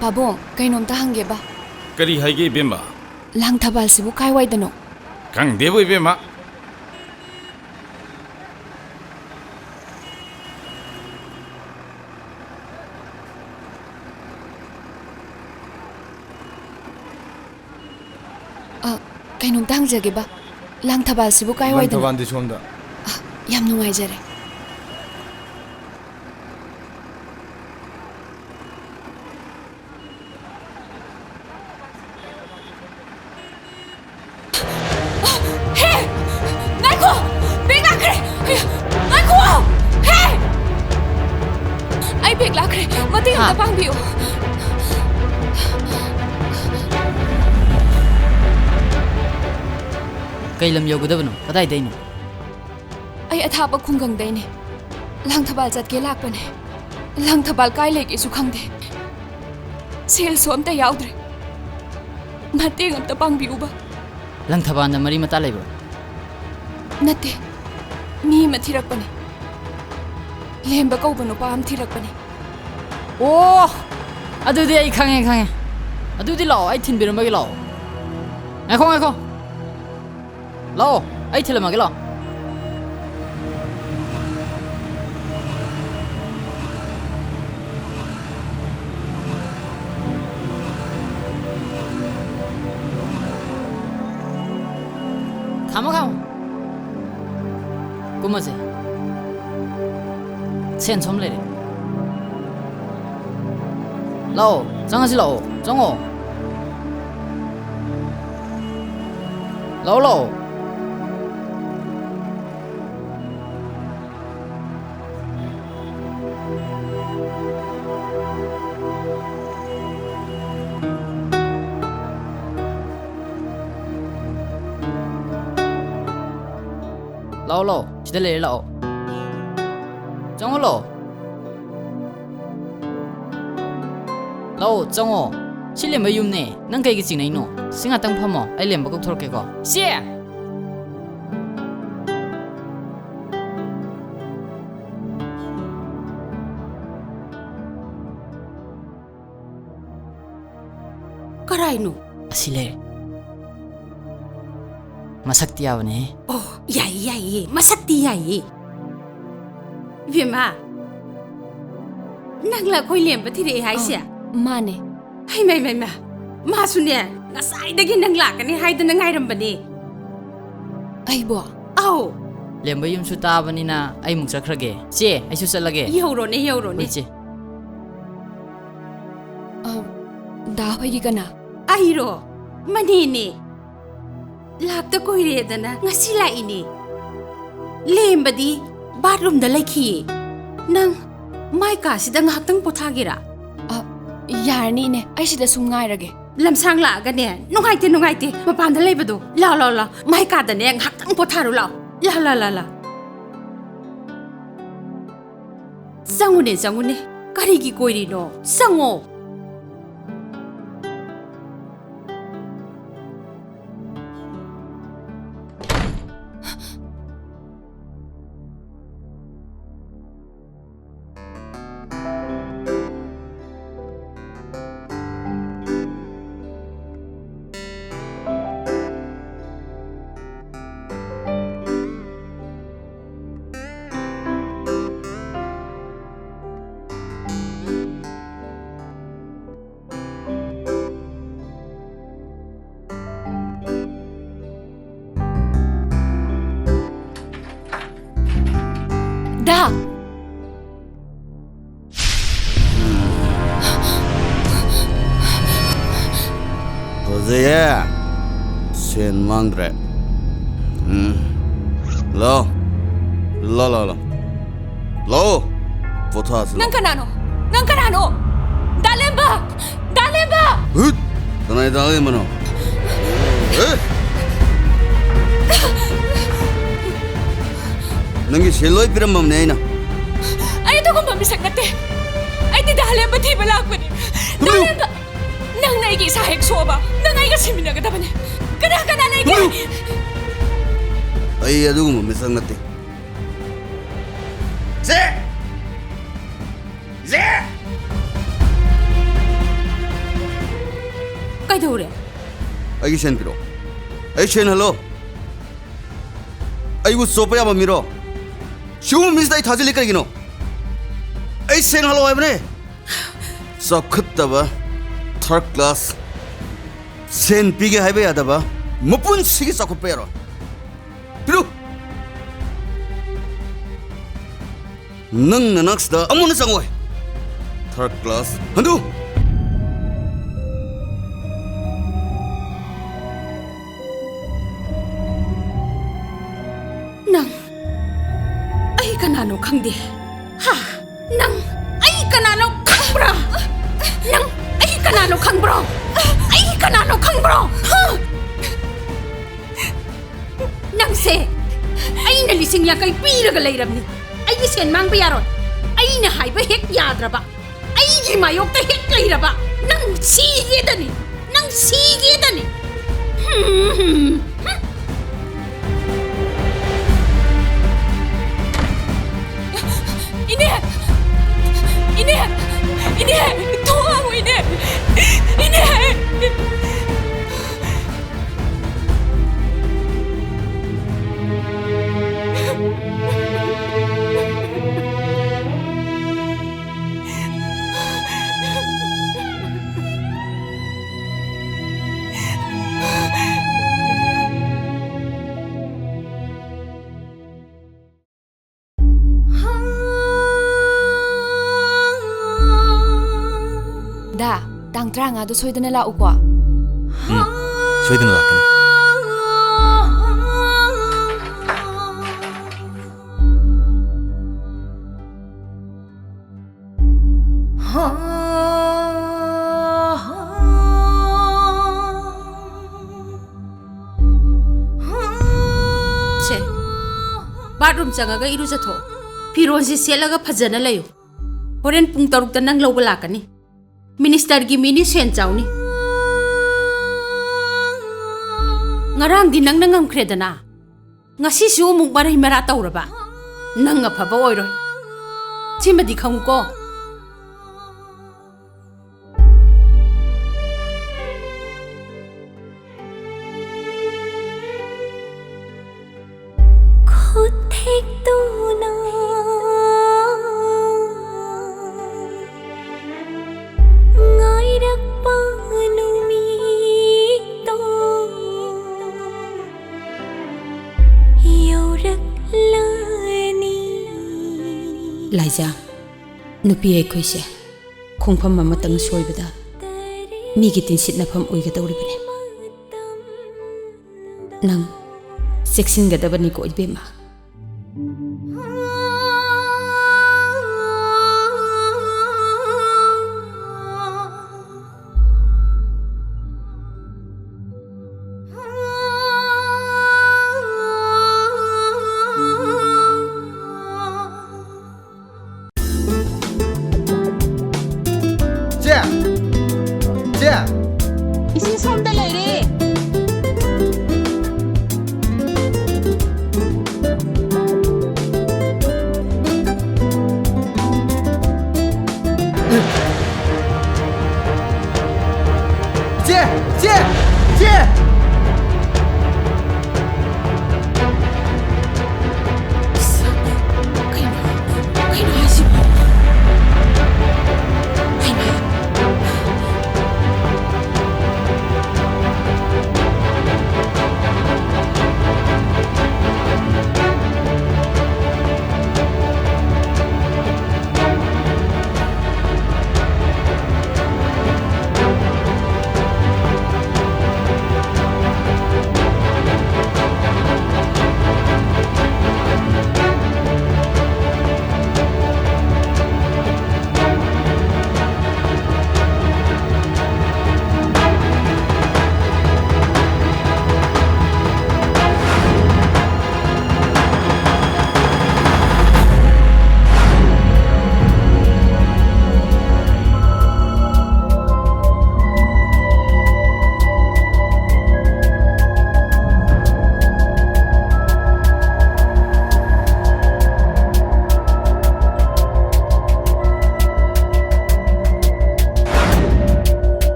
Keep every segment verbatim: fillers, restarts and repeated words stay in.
ꯄꯥꯕꯨꯡ, ꯀꯩꯅꯣꯝꯇ ꯍꯪꯒꯦꯕ꯫ ꯀꯔꯤ ꯍꯥꯏꯒꯦ, ꯏꯕꯦꯝꯃ? ꯂꯥꯡꯊꯕꯥꯜꯁꯤꯕꯨ ꯀꯥꯏꯋꯥꯏꯗꯅꯣ? ꯈꯪꯗꯦꯕꯨ, ꯏꯕꯦꯝꯃ꯫ ꯑ, ꯀꯩꯅꯣꯝꯇ ꯍꯪꯖꯒꯦꯕ, ꯂꯥꯡꯊꯕꯥꯜꯁꯤꯕꯨ ꯀꯥꯏꯋꯥꯏꯗꯅꯣ? ꯂꯥꯡꯊꯕꯥꯜꯗꯤ ꯁꯣꯝꯗ꯫ ꯑ, ꯌꯥꯝ ꯅꯨꯡꯉꯥꯏꯖꯔꯦ꯫ ꯍꯦ! ꯉꯥꯏꯈꯣ! ꯕꯦꯒ ꯂꯥꯛꯈ꯭ꯔꯦ! ꯉꯥꯏꯈꯣ! ꯍꯦ! ꯑꯩ ꯕꯦꯒ ꯂꯥꯛꯈ꯭ꯔꯦ! ꯃꯇꯦꯡ ꯑꯝꯇ ꯍꯥ? ꯄꯥꯡꯕꯤꯌꯨ! ꯀꯩ ꯂꯝ ꯌꯧꯒꯗꯕꯅꯣ? ꯀꯗꯥꯏꯗꯩꯅꯣ? ꯑꯩ ꯑꯊꯥꯞꯄ ꯈꯨꯡꯒꯪꯗꯩꯅꯦ꯫ ꯂꯥꯡꯊꯕꯥꯜ ꯆꯠꯀꯦ ꯂꯥꯛꯄꯅꯦ꯫ ꯂꯥꯡꯊꯕꯥꯜ ꯀꯥꯏ ꯂꯩꯒꯦꯁꯨ ꯈꯪꯗꯦ꯫ ꯁꯦꯜꯁꯨ ꯑꯝꯇ ꯌꯥꯎꯗ꯭ꯔꯦ꯫ ꯃꯇꯦꯡ ꯑꯝꯇ ꯄꯥꯡꯕꯤꯌꯨꯕ꯫ ꯂꯥꯡꯊꯕꯥꯜꯗ ꯃꯔꯤ ꯃꯇꯥ ꯂꯩꯕ꯭ꯔꯣ? ꯅꯠꯇꯦ꯫ ꯃꯤ ꯑꯃ ꯊꯤꯔꯛꯄꯅꯦ꯫ ꯂꯦꯝꯕ ꯀꯧꯕ ꯅꯨꯄꯥ ꯑꯃ ꯊꯤꯔꯛꯄꯅꯦ꯫ ꯑꯣ! ꯑꯗꯨꯗꯤ ꯑꯩ ꯈꯪꯉꯦ, ꯈꯪꯉꯦ꯫ ꯑꯗꯨꯗꯤ ꯂꯥꯛꯑꯣ, ꯑꯩ ꯊꯤꯟꯕꯤꯔꯝꯃꯒꯦ, ꯂꯥꯛꯑꯣ꯫ ꯉꯥꯏꯈꯣ, ꯉꯥꯏꯈꯣ꯫ ꯂꯥꯛꯑꯣ, ꯑꯩ ꯊꯤꯜꯂꯝꯃꯒꯦ, ꯂꯥꯛꯑꯣ꯫ ꯈꯥꯝꯃꯣ, ꯈꯥꯝꯃꯣ꯫ ꯀꯨꯝꯃꯁꯦ꯫ ꯁꯦꯟ ꯁꯣꯝ ꯂꯩꯔꯦ꯫ ꯂꯥꯛꯑꯣ, ꯆꯪꯉꯁꯤ ꯂꯥꯛꯑꯣ, ꯆꯪꯉꯣ꯫ ꯂꯥꯛꯑꯣ, ꯂꯥꯛꯑꯣ꯫ ꯂꯥꯛꯑꯣ, ꯂꯥꯛꯑꯣ꯫ ꯁꯤꯗ ꯂꯩꯔꯦ, ꯂꯥꯛꯑꯣ꯫ ꯆꯪꯉꯣ, ꯂꯥꯛꯑꯣ꯫ ꯂꯥꯛꯑꯣ, ꯆꯪꯉꯣ꯫ ꯁꯤ ꯂꯦꯝꯕ ꯌꯨꯝꯅꯦ꯫ ꯅꯪ ꯀꯩꯒꯤ ꯆꯤꯡꯅꯩꯅꯣ? ꯁꯤ ꯉꯥꯛꯇꯪ ꯐꯝꯃꯣ꯫ ꯑꯩ ꯂꯦꯝꯕ ꯀꯧꯊꯣꯔꯛꯀꯦꯀꯣ꯫ ꯏꯆꯦ! ꯀꯔꯥꯏꯅꯣ? ꯑꯁꯤ ꯂꯩꯔꯦ꯫ ꯃꯁꯛꯇꯤ ꯌꯥꯕꯅꯦꯍꯦ꯫ ꯑꯣ, ꯌꯥꯏꯌꯦ, ꯌꯥꯏꯌꯦ꯫ ꯃꯁꯛꯇꯤ ꯌꯥꯏꯌꯦ꯫ ꯏꯕꯦꯝꯃ, ꯅꯪꯂ ꯑꯩꯈꯣꯏ ꯂꯦꯝꯕ ꯊꯤꯔꯛꯑꯦ ꯍꯥꯏꯁꯦ? ꯑꯥ, ꯃꯥꯅꯦ꯫ ꯍꯩꯃ, ꯍꯩꯃ, ꯍꯩꯃ꯫ ꯃꯥꯁꯨꯅꯦ, ꯉꯁꯥꯏꯗꯒꯤ ꯅꯪ ꯂꯥꯛꯀꯅꯤ ꯍꯥꯏꯗꯅ ꯉꯥꯏꯔꯝꯕꯅꯦ꯫ ꯑꯩꯕꯣ? ꯑꯧ꯫ ꯂꯦꯝꯕ ꯌꯨꯝꯁꯨ ꯇꯥꯕꯅꯤꯅ ꯑꯩꯃꯨꯛ ꯆꯠꯈ꯭ꯔꯒꯦ꯫ ꯆꯦ, ꯑꯩꯁꯨ ꯆꯠꯂꯒꯦ꯫ ꯌꯧꯔꯣꯅꯦ, ꯌꯧꯔꯣꯅꯦ꯫ ꯍꯣꯏ, ꯆꯦ꯫ ꯑ, ꯗꯥ ꯍꯣꯏꯒꯤ ꯀꯅꯥ? ꯑꯩꯔꯣ? ꯃꯅꯦꯅꯦ꯫ ꯂꯥꯛꯇ ꯀꯨꯏꯔꯦꯗꯅ ꯉꯁꯤ ꯂꯥꯛꯏꯅꯦ꯫ ꯂꯦꯝꯕꯗꯤ ꯕꯥꯠꯔꯨꯝꯗ ꯂꯩꯈꯤꯌꯦ꯫ ꯅꯪ ꯃꯥꯏ ꯀꯥꯁꯤꯗ ꯉꯥꯏꯍꯥꯛꯇꯪ ꯄꯣꯊꯥꯒꯦꯔꯥ? ꯑ, ꯌꯥꯔꯅꯤ, ꯏꯅꯦ꯫ ꯑꯩ ꯁꯤꯗ ꯁꯨꯝ ꯉꯥꯏꯔꯒꯦ꯫ ꯂꯝꯁꯥꯡ ꯂꯥꯛꯑꯒꯅꯦ, ꯅꯨꯡꯉꯥꯏꯇꯦ, ꯅꯨꯡꯉꯥꯏꯇꯦ, ꯃꯄꯥꯟꯗ ꯂꯩꯕꯗꯣ꯫ ꯂꯥꯎ, ꯂꯥꯎ, ꯂꯥꯎ꯫ ꯃꯥꯏ ꯀꯥꯗꯅꯦ, ꯉꯥꯏꯍꯥꯛꯇꯪ ꯄꯣꯊꯥꯔꯨ ꯂꯥꯎ꯫ ꯂꯥꯎ, ꯂꯥꯎ, ꯂꯥꯎ, ꯂꯥꯎ꯫ ꯆꯪꯉꯨꯅꯦ, ꯆꯪꯉꯨꯅꯦ꯫ ꯀꯔꯤꯒꯤ ꯀꯣꯏꯔꯤꯅꯣ? ꯆꯪꯉꯣ꯫ ꯗꯥ! ꯐꯖꯩꯌꯦ꯫ ꯁꯦꯟ ꯃꯥꯡꯗ꯭ꯔꯦ꯫ ꯎꯝ꯫ ꯂꯥꯎ꯫ ꯂꯥꯎ, ꯂꯥꯎ, ꯂꯥꯎ꯫ ꯂꯥꯎ꯫ ꯄꯣꯊꯥꯁꯤ ꯂꯥꯎ꯫ ꯅꯪ ꯀꯅꯥꯅꯣ? ꯅꯪ ꯀꯅꯥꯅꯣ? ꯗꯥꯂꯦꯝꯕ! ꯗꯥꯂꯦꯝꯕ! ꯍꯨꯠ! ꯀꯅꯥꯏ ꯗꯥꯂꯦꯝꯕꯅꯣ? ꯍꯦ! ꯅꯪꯒꯤ ꯁꯦꯜ ꯂꯣꯏ ꯄꯤꯔꯝꯃꯕꯅꯦ ꯑꯩꯅ꯫ ꯑꯩ ꯑꯗꯨꯒꯨꯝꯕ ꯃꯤꯁꯛ ꯅꯠꯇꯦ꯫ ꯑꯩꯗꯤ ꯗꯥꯂꯦꯝꯕ ꯊꯤꯕ ꯂꯥꯛꯄꯅꯦ꯫ ꯇꯨꯃꯤꯟ! ꯗꯥꯂꯦꯝꯕ! ꯅꯪꯅ ꯑꯩꯒꯤ ꯏꯁꯥ ꯍꯦꯛ ꯁꯣꯛꯑꯕ, ꯅꯪ ꯑꯩꯒ ꯁꯤꯃꯤꯟꯅꯒꯗꯕꯅꯦ꯫ ꯀꯅꯥ ꯀꯅꯥ ꯂꯩꯒꯦ? ꯇꯨꯃꯤꯟ! ꯑꯩ ꯑꯗꯨꯒꯨꯝꯕ ꯃꯤꯁꯛ ꯅꯠꯇꯦ꯫ ꯆꯦ! ꯆꯦ! ꯀꯩꯗꯧꯔꯦ? ꯑꯩꯒꯤ ꯁꯦꯟ ꯄꯤꯔꯛꯑꯣ꯫ ꯑꯩ ꯁꯦꯟ ꯍꯜꯂꯣ꯫ ꯑꯩꯕꯨ ꯆꯣꯞꯄ ꯌꯥꯕ ꯃꯤꯔꯣ? ꯁꯤꯒꯨꯝꯕ ꯃꯤꯁꯤꯗ ꯑꯩ ꯊꯥꯖꯤꯜꯂꯤ ꯀꯔꯤꯒꯤꯅꯣ? ꯑꯩ ꯁꯦꯟ ꯍꯜꯂꯣ ꯍꯥꯏꯕꯅꯦ꯫ ꯆꯥꯎꯈꯠꯇꯕ, third class, ꯁꯦꯟ ꯄꯤꯒꯦ ꯍꯥꯏꯕ ꯌꯥꯗꯕ, ꯃꯄꯨꯟꯁꯤꯒꯤ ꯆꯥꯎꯈꯠꯄ ꯌꯥꯔꯣꯏ꯫ ꯄꯤꯔꯨ! ꯅꯪ ꯅꯅꯥꯛꯁꯤꯗ ꯑꯃꯨꯛ ꯍꯟꯅ ꯆꯪꯉꯣꯏ꯫ Third class, ꯍꯟꯗꯨ! ꯅꯪ ꯑꯩ ꯀꯅꯥꯅꯣ ꯈꯪꯗꯦ꯫ ꯍꯥ? ꯅꯪ ꯑꯩ ꯀꯅꯥꯅꯣ ꯈꯪꯕ꯭ꯔꯥ? ꯅꯪ ꯑꯩ ꯀꯅꯥꯅꯣ ꯈꯪꯕ꯭ꯔꯣ? ꯑꯩ ꯀꯅꯥꯅꯣ ꯈꯪꯕ꯭ꯔꯣ? ꯍꯥ? ꯅꯪꯁꯦ ꯑꯩꯅ ꯂꯤꯁꯤꯡ ꯌꯥꯡꯈꯩ ꯄꯤꯔꯒ ꯂꯩꯔꯕꯅꯤ꯫ ꯑꯩꯒꯤ ꯁꯦꯟ ꯃꯥꯡꯕ ꯌꯥꯔꯣꯏ꯫ ꯑꯩꯅ ꯍꯥꯏꯕ ꯍꯦꯛ ꯌꯥꯗ꯭ꯔꯕ, ꯑꯩꯒꯤ ꯃꯥꯌꯣꯛꯇ ꯍꯦꯛ ꯂꯩꯔꯕ, ꯅꯪ ꯁꯤꯒꯦꯗꯅꯤ꯫ ꯅꯪ ꯁꯤꯒꯦꯗꯅꯤ꯫ ꯏꯅꯦ! ꯏꯅꯦ! ꯏꯅꯦ! ꯊꯣꯡ ꯍꯥꯡꯉꯣ, ꯏꯅꯦ! ꯏꯅꯦ! ꯗꯥ, ꯇꯥꯡ ꯇꯔꯥꯃꯉꯥꯗꯣ ꯁꯣꯏꯗꯅ ꯂꯥꯛꯎꯀꯣ꯫ ꯎꯝ, ꯁꯣꯏꯗꯅ ꯂꯥꯛꯀꯅꯤ꯫ ꯁꯦ, bathroom ꯆꯪꯉꯒ ꯏꯔꯨꯖꯊꯣꯛꯑꯣ꯫ ꯐꯤꯔꯣꯜꯁꯤ ꯁꯦꯠꯂꯒ ꯐꯖꯅ ꯂꯩꯌꯨ꯫ ꯍꯣꯔꯦꯟ ꯄꯨꯡ ꯇꯔꯨꯛꯇ ꯅꯪ ꯂꯧꯕ ꯂꯥꯛꯀꯅꯤ꯫ Ministerꯒꯤ ꯃꯤꯅꯤ, ꯁꯦꯟ ꯆꯥꯎꯅꯤ꯫ ꯉꯔꯥꯡꯗꯤ ꯅꯪꯅ ꯉꯝꯈ꯭ꯔꯦꯗꯅ, ꯉꯁꯤꯁꯨ ꯑꯃꯨꯛ ꯃꯔꯩ ꯃꯔꯥ ꯇꯧꯔꯕ? ꯅꯪ ꯑꯐꯕ ꯑꯣꯏꯔꯣꯏ꯫ ꯁꯤꯃꯗꯤ ꯈꯪꯉꯨꯀꯣ꯫ ꯂꯥꯏꯖꯥ, ꯅꯨꯄꯤ ꯑꯩꯈꯣꯏꯁꯦ ꯈꯣꯡꯐꯝ ꯑꯃꯇꯪ ꯁꯣꯏꯕꯗ ꯃꯤꯒꯤ ꯇꯤꯟꯁꯤꯠꯅꯐꯝ ꯑꯣꯏꯒꯗꯧꯔꯤꯕꯅꯤ꯫ ꯅꯪ ꯆꯦꯛꯁꯤꯟꯒꯗꯕꯅꯤꯀꯣ ꯏꯕꯦꯝꯃ꯫ ꯆꯦ! ꯆꯦ! ꯏꯆꯦ ꯁꯣꯝꯗ ꯂꯩꯔꯦ꯫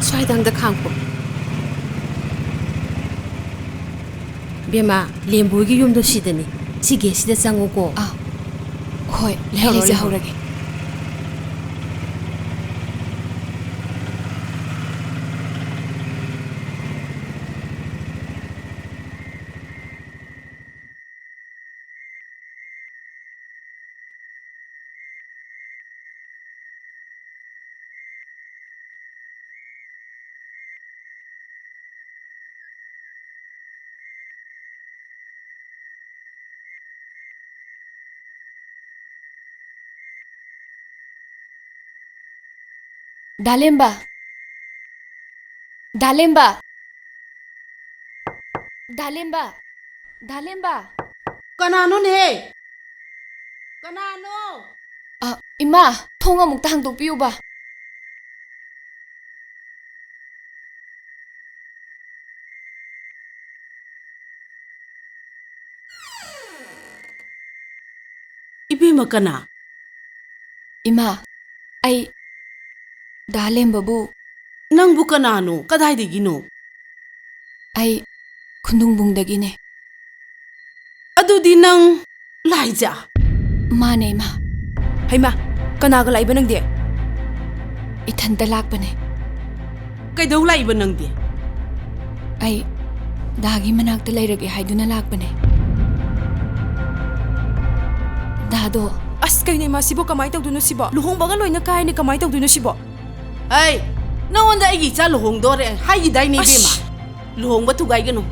ꯁ꯭ꯋꯥꯏꯗ ꯑꯝꯇ ꯈꯥꯡꯈꯣ꯫ ꯕꯦꯝꯃ, ꯂꯦꯝꯕꯣꯏꯒꯤ ꯌꯨꯝꯗꯣ ꯁꯤꯗꯅꯤ꯫ ꯁꯤ ꯒꯦꯠꯁꯤꯗ ꯆꯪꯉꯨꯀꯣ꯫ ꯑꯥ, ꯍꯣꯏ, ꯂꯩꯍꯧꯔꯣ, ꯂꯩꯍꯧꯔꯣ꯫ ꯂꯩꯖꯍꯧꯔꯒꯦ꯫ ꯗꯥꯂꯦꯝꯕ! ꯗꯥꯂꯦꯝꯕ! ꯗꯥꯂꯦꯝꯕ! ꯗꯥꯂꯦꯝꯕ! ꯀꯅꯥꯅꯣꯅꯦꯍꯦ? ꯀꯅꯥꯅꯣ? ꯑ, ꯏꯃꯥ, ꯊꯣꯡ ꯑꯃꯨꯛꯇ ꯍꯥꯡꯗꯣꯛꯄꯤꯌꯨꯕ꯫ ꯏꯕꯦꯝꯃ, ꯀꯅꯥ? ꯏꯃꯥ, ꯑꯩ ꯗꯥ ꯂꯦꯝꯕꯕꯨ꯫ ꯅꯪꯕꯨ ꯀꯅꯥꯅꯣ? ꯀꯗꯥꯏꯗꯒꯤꯅꯣ? ꯑꯩ ꯈꯨꯅꯨꯡꯕꯨꯡꯗꯒꯤꯅꯦ꯫ ꯑꯗꯨꯗꯤ ꯅꯪ ꯂꯥꯏꯖꯥ? ꯃꯥꯅꯦ, ꯏꯃꯥ꯫ ꯍꯩꯃꯥ, ꯀꯅꯥꯒ ꯂꯥꯛꯏꯕ ꯅꯪꯗꯤ? ꯏꯊꯟꯇ ꯂꯥꯛꯄꯅꯦ꯫ ꯀꯩꯗꯧ ꯂꯥꯛꯏꯕ ꯅꯪꯗꯤ? ꯑꯩ ꯗꯥꯒꯤ ꯃꯅꯥꯛꯇ ꯂꯩꯔꯒꯦ ꯍꯥꯏꯗꯨꯅ ꯂꯥꯛꯄꯅꯦ꯫ ꯗꯥꯗꯣ꯫ ꯑꯁ, ꯀꯩꯅꯣ ꯏꯃꯥ, ꯁꯤꯕꯣ ꯀꯃꯥꯏꯅ ꯇꯧꯗꯣꯏꯅꯣ ꯁꯤꯕꯣ? ꯂꯨꯍꯣꯡꯕꯒ ꯂꯣꯏꯅ ꯀꯥꯏꯔꯅꯤ, ꯀꯃꯥꯏꯅ ꯇꯧꯗꯣꯏꯅꯣ ꯁꯤꯕꯣ? ꯑꯩ, ꯅꯉꯣꯟꯗ ꯑꯩꯒꯤ ꯏꯆꯥ ꯂꯨꯍꯣꯡꯗꯣꯔꯦ ꯍꯥꯏꯈꯤꯗꯥꯏꯅꯦ, ꯑꯁ! ꯏꯕꯦꯝꯃ? ꯂꯨꯍꯣꯡꯕ ꯊꯨꯒꯥꯏꯒꯅꯨ꯫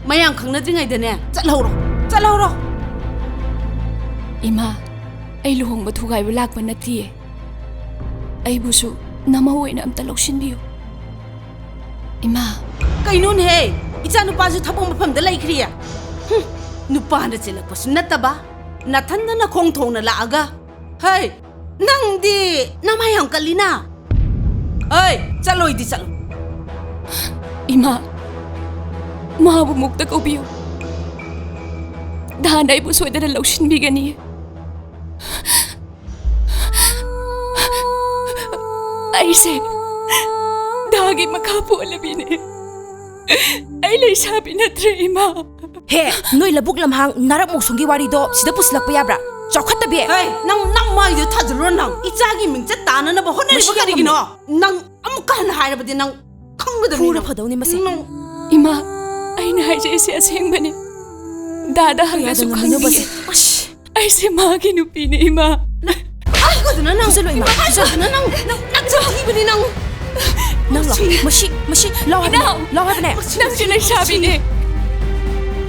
ꯃꯌꯥꯝ ꯈꯪꯅꯗ꯭ꯔꯤꯉꯩꯗꯅꯦ, ꯆꯠꯍꯧꯔꯣ, ꯆꯠꯍꯧꯔꯣ꯫ ꯏꯃꯥ, ꯑꯩ ꯂꯨꯍꯣꯡꯕ ꯊꯨꯒꯥꯏꯕ ꯂꯥꯛꯄ ꯅꯠꯇꯤꯌꯦ꯫ ꯑꯩꯕꯨꯁꯨ ꯅꯃꯧ ꯑꯣꯏꯅ ꯑꯝꯇ ꯂꯧꯁꯤꯟꯕꯤꯌꯨ꯫ ꯏꯃꯥ꯫ ꯀꯩꯅꯣꯅꯦꯍꯦ? ꯏꯆꯥ ꯅꯨꯄꯥꯁꯨ ꯊꯕꯛ ꯃꯐꯝꯗ ꯂꯩꯈ꯭ꯔꯤꯌꯦ? ꯍꯨꯝ, ꯅꯨꯄꯥꯅ ꯆꯦꯜꯂꯛꯄꯁꯨ ꯅꯠꯇꯕ, ꯅꯊꯟꯗꯅ ꯈꯣꯡ ꯊꯣꯡꯅ ꯂꯥꯛꯑꯒ꯫ ꯍꯩ, ꯅꯪꯗꯤ ꯅꯃꯥ ꯌꯥꯝ ꯀꯜꯂꯤꯅ꯫ ꯑꯩ, ꯆꯠꯂꯣꯏꯗꯤ ꯆꯠꯂꯣ꯫ ꯏꯃꯥ, ꯃꯥꯕꯨ ꯃꯨꯛꯇ ꯀꯧꯕꯤꯌꯨ꯫ ꯗꯥꯅ ꯑꯩꯕꯨ ꯁꯣꯏꯗꯅ ꯂꯧꯁꯤꯟꯕꯤꯒꯅꯤ꯫ ꯑꯩꯁꯦ ꯗꯥ ꯒꯤ ꯃꯈꯥ ꯄꯣꯜꯂꯕꯤꯅꯦ꯫ ꯑꯩ ꯂꯩꯁꯥꯕꯤ ꯅꯠꯇ꯭ꯔꯦ, ꯏꯃꯥ꯫ ꯍꯦ, ꯅꯣꯏ ꯂꯧꯕꯨꯛ ꯂꯝꯍꯥꯡ ꯅꯥꯔꯛ ꯃꯣꯡꯁꯣꯡꯒꯤ ꯋꯥꯔꯤꯗꯣ ꯁꯤꯗ ꯄꯨꯁꯤꯜꯂꯛꯄ ꯌꯥꯕ꯭ꯔꯥ? ꯆꯥꯎꯈꯠꯇꯕꯤ! ꯍꯦ, ꯅꯪ, ꯅꯪ ꯃꯥꯏꯗꯣ ꯊꯥꯖꯤꯜꯂꯨꯔꯣ ꯅꯪ꯫ ꯏꯆꯥꯒꯤ ꯃꯤꯡꯆꯠ ꯇꯥꯅꯅꯕ ꯍꯣꯠꯅꯔꯤꯕ ꯃꯁꯤ ꯌꯥꯝ ꯀꯔꯤꯒꯤꯅꯣ? ꯅꯪ ꯑꯃꯨꯛꯀ ꯍꯟꯅ ꯍꯥꯏꯔꯕꯗꯤ ꯅꯪ ꯈꯪꯒꯗꯕꯅꯤ ꯐꯨꯔ ꯅꯪ꯫ ꯐꯗꯧꯅꯤ ꯃꯁꯤ꯫ ꯅꯪ ꯏꯃꯥ, ꯑꯩꯅ ꯍꯥꯏꯖꯩꯁꯦ ꯑꯁꯦꯡꯕꯅꯤ꯫ ꯗꯥꯗ ꯍꯪꯉꯁꯨ ꯀꯌꯥꯗ ꯉꯝꯃꯤꯅꯣ ꯈꯪꯅꯤꯡꯉꯦ꯫ ꯃꯁꯤ? ꯑꯁ! ꯑꯩꯁꯦ ꯃꯥꯒꯤ ꯅꯨꯄꯤꯅꯦ, ꯏꯃꯥ꯫ ꯍꯥꯏꯒꯗꯨꯅ ꯅꯪ꯫ ꯐꯨꯖꯜꯂꯣ, ꯏꯃꯥ, ꯏꯃꯥ, ꯐꯨꯖꯜꯂꯣ꯫ ꯍꯥꯏꯒꯗꯨꯅ ꯅꯪ꯫ ꯅꯪ ꯊꯤꯕꯅꯤ ꯅꯪ꯫ ꯅꯪ ꯂꯥꯛꯑꯣ꯫ ꯊꯤ꯫ ꯃꯁꯤ, ꯃꯁꯤ, ꯂꯥꯎ ꯍꯥꯏꯕꯅꯦ, ꯏꯅꯥꯎ! ꯂꯥꯎ ꯍꯥꯏꯕꯅꯦ꯫ ꯅꯪꯁꯨ ꯂꯩꯁꯥꯕꯤꯅꯦ꯫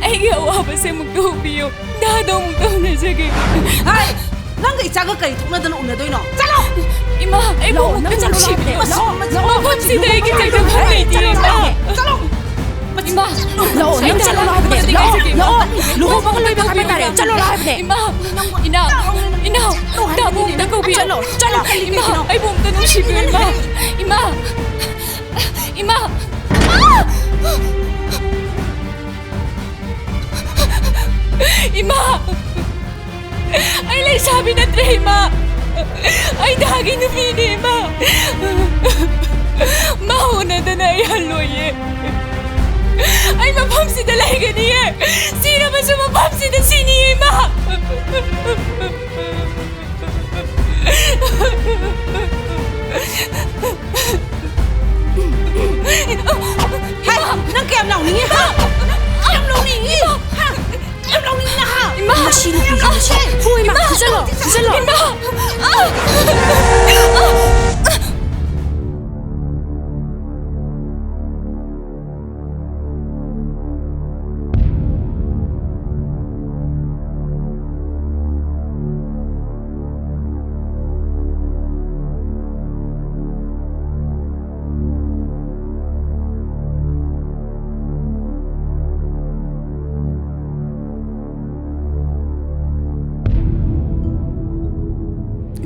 ꯑꯩꯒꯤ ꯑꯋꯥꯕꯁꯦ ꯑꯃꯨꯛꯇ ꯎꯕꯤꯌꯨ꯫ ꯗꯥꯗꯣ ꯑꯃꯨꯛꯇ ꯎꯅꯖꯒꯦ꯫ ꯍꯥꯏ! ꯅꯪꯒ ꯏꯆꯥꯒ ꯀꯔꯤ ꯊꯣꯛꯅꯗꯅ ꯎꯅꯗꯣꯏꯅꯣ? ꯆꯠꯂꯣ! ꯏꯃꯥ, ꯑꯩꯕꯨ ꯂꯥꯛꯑꯣ, ꯑꯃꯨꯛꯇ ꯅꯪ ꯆꯠꯂꯣ ꯅꯨꯡꯁꯤꯕꯤꯌꯨ꯫ ꯂꯥꯛꯑꯣ, ꯂꯥꯛꯑꯣ, ꯂꯥꯛꯑꯣ, ꯃꯐꯝꯁꯤꯗ ꯑꯩꯒꯤ ꯆꯠꯂꯣ, ꯆꯠꯐꯝ ꯂꯩꯇꯦ, ꯆꯠꯂꯣ, ꯏꯃꯥ꯫ ꯆꯠꯂꯣ꯫ ꯏꯃꯥ, ꯂꯥꯛꯑꯣ, ꯅꯪ ꯆꯠꯂꯣ ꯍꯥꯏꯕꯅꯦ, ꯂꯥꯛꯑꯣ, ꯂꯥꯛꯑꯣ꯫ ꯂꯨꯍꯣꯡꯕꯒ ꯂꯣꯏꯕ ꯍꯥꯏꯕ ꯇꯥꯔꯦ꯫ ꯆꯠꯂꯣ ꯍꯥꯏꯕꯅꯦ꯫ ꯏꯃꯥ, ꯏꯅꯥꯎ, ꯏꯅꯥꯎ, ꯗꯥꯕꯨ ꯑꯝꯇ ꯀꯧꯕꯤꯌꯨ꯫ ꯆꯠꯂꯣ, ꯆꯠꯂꯣ, ꯏꯃꯥ, ꯑꯩꯕꯨ ꯑꯝꯇ ꯅꯨꯡꯁꯤꯕꯤꯌꯨ, ꯏꯃꯥ꯫ ꯏꯃꯥ, ꯏꯃꯥ꯫ ꯏꯃꯥ! ꯑꯩ ꯂꯩꯁꯥꯕꯤ ꯅꯠꯇ꯭ꯔꯦ, ꯏꯃꯥ꯫ ꯑꯩ ꯗꯥꯒꯤ ꯅꯨꯄꯤꯅꯦ, ꯏꯃꯥ꯫ ꯃꯥ ꯎꯅꯗꯅ ꯑꯩ ꯍꯜꯂꯣꯏꯌꯦ꯫ ꯑꯩ ꯃꯐꯝꯁꯤꯗ ꯂꯩꯒꯅꯤꯌꯦ꯫ ꯁꯤꯔꯕꯁꯨ ꯃꯐꯝꯁꯤꯗ ꯁꯤꯅꯤꯌꯦ, ꯏꯃꯥ꯫ ꯍꯦ, ꯅꯪ ꯀꯌꯥꯝ ꯂꯥꯎꯅꯤꯡꯉꯤ, ꯍꯥ? ꯀꯌꯥꯝ ꯂꯥꯎꯅꯤꯡꯉꯤ? ꯍꯥ? ꯀꯌꯥꯝ ꯂꯥꯎꯅꯤꯡꯉꯤ, ꯍꯥ? ꯏꯃꯥ! ꯃꯁꯤ ꯅꯨꯄꯤꯁꯦ, ꯃꯁꯤ꯫ ꯐꯨ, ꯏꯃꯥ! ꯏꯃꯥ! ꯐꯨꯖꯜꯂꯣ, ꯐꯨꯖꯜꯂꯣ꯫ ꯏꯃꯥ!